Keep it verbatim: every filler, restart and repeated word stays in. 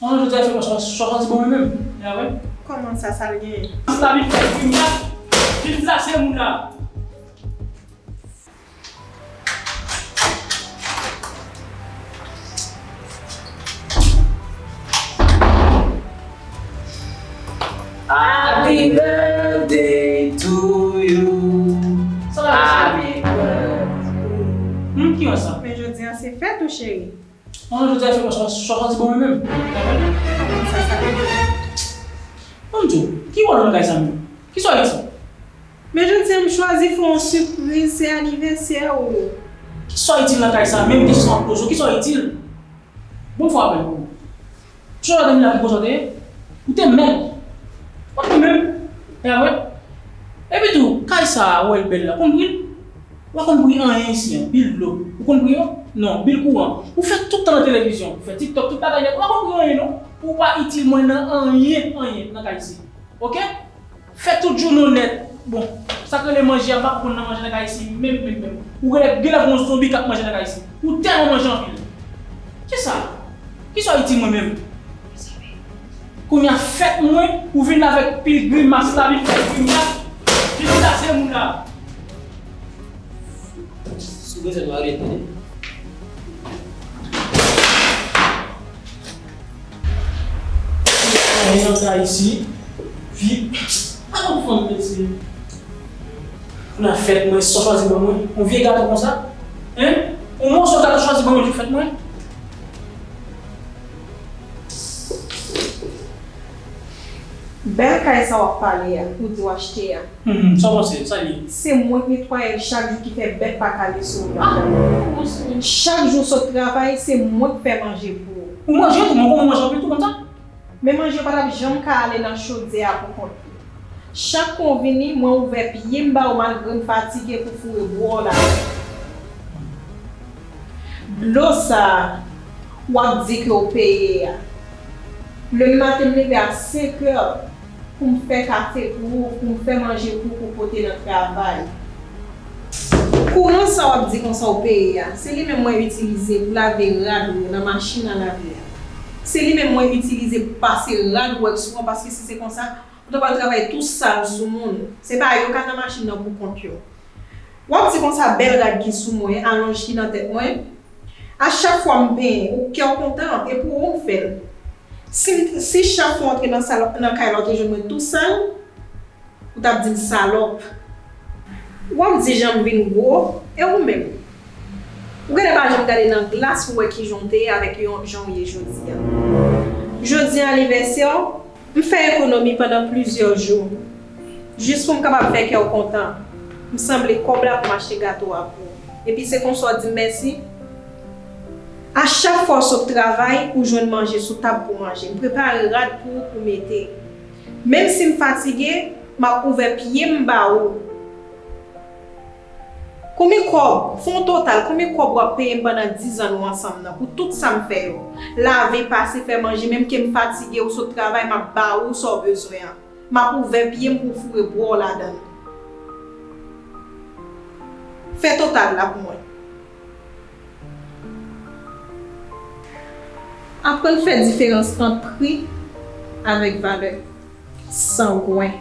An, jodi a fè mwen chwa, chwa chwazi bon mwen menm. E avè? Kòman sa, sa l genyen? Sa vin fè krim la, vin plase moun la. Happy birthday to you. Sa va, mesye? Happy birthday. Hmm, ki yon sa? Men jodi a se fèt ou, cheri. An, jodi a fè mwen chwa, chwa chwazi bon mwen menm. Kòman sa, sa genyen? An, di w, ki wòl ou nan kay sa menm? Ki sa w itil? Men jodi a m chwazi fè w yon sipriz, se anivèsè ou. Ki sa w itil nan kay sa menm? Kesyon ap poze w, ki sa w itil? Bon, fò apèl pou ou. Chwa w te vin la pou konsa w te ye? Ou te mèg. Ou te menm. E avè? Epi tou, kay sa a, ou wè l bèl la, konn pri l? Ou pa konn pri anyen isi an, bil dlo. Ou konn pri yo? Non, bil kouran. Ou fè tout tan nan televizyon, ou fè TikTok, tout bagay nèt. Ou pa konn pri anyen non. Ou pa itil mwen nan anyen, anyen nan kay isi. Oke? Fè tout jounen w nèt. Bon, sa k rele manje a, m pa konn nan manje nan kay isi menm, menm, menm. Ou genlè, genlè gon zonbi k ap manje nan kay isi. Ou tèlman manje anpil. Kisa? Kisa w itil mwen menm? Kounye a fèt mwen, ou vin avèk pil grimas la, vin fè grimas, vin plase moun la. Si w bezwen nou arete li. Mwen nan kay isi. Fi. Alò fanm mesye. Pou nan fèt mwen, sa w chwazi ban mwen? Yon vye gato konsa? Hein? Yon mòso gato chwazi ban mwen jou fèt mwen? Bèl kay sa w ap pale a, ou di w achte a. Hmm, sa w panse? Sa l ye? Se mwen k netwaye l chak jou ki fè bèt pa kale sou ou ladan. Chak jou w sot travay, se mwen k fè manje pou ou. Ou manje tou, mwen konnen w manje anpil tou konsa. Men manje pa t ap janm ka ale nan chodyè a pou kont li. Chak kou w vini, mwen ouvè pye m ba ou malgre m fatige pou foure bwè w ladan. Dlo sa a, w ap di ke w peye a. Lendi maten m leve a senk è pou m fè kafe pou ou, pou m fè manje pou ou, pou w pote nan travay. Kouran sa w ap di konsa w peye a, se li menm mwen itilize pou lave rad ou yo nan machin a lave a. Se li menm mwen itilize pou pase rad wèks ou an, paske si se konsa, ou ta pral travay tou sal sou moun. Se pa yo k al nan machin nan pou kont yo. W ap di konsa bèl rad ki sou mwen, alonj ki nan tèt mwen. A chak fwa m benyen, ou kè w kontan, e pou ou m fè l. Si, si chak fwa w antre nan sal, nan kay la, w te jwenn mwen tou sal, ou t ap di m salòp. W ap di jan m vin gwo, e ou menm? Ou genlè pa janm gade nan glas pou wè kijan w te ye avèk yon, jan w ye jodi a. Jodi a anivèsè w, m fè ekonomi pandan plizyè jou, jis pou m kapab fè kè w kontan. M sanble kòb la pou m achte gato a pou ou. Epi se konsa w di m mèsi. A chak fwa w sot travay, ou jwenn manje sou tab pou manje. M prepare rad pou ou pou mete. Menm si m fatige, m ap ouvè pye m ba ou. Konbyen kòb, fè yon total, konbyen kòb w ap peye m pandan diz an nou ansanm nan, pou tout sa m fè yo? Lave, pase, fè manje, menm ke m fatige, ou sot travay, m ap ba ou sa w bezwen an. M ap ouvè pye m pou w foure bwè w ladan l. Fè total la pou mwen. Aprann fè diferans ant pri avèk valè. Sangwen.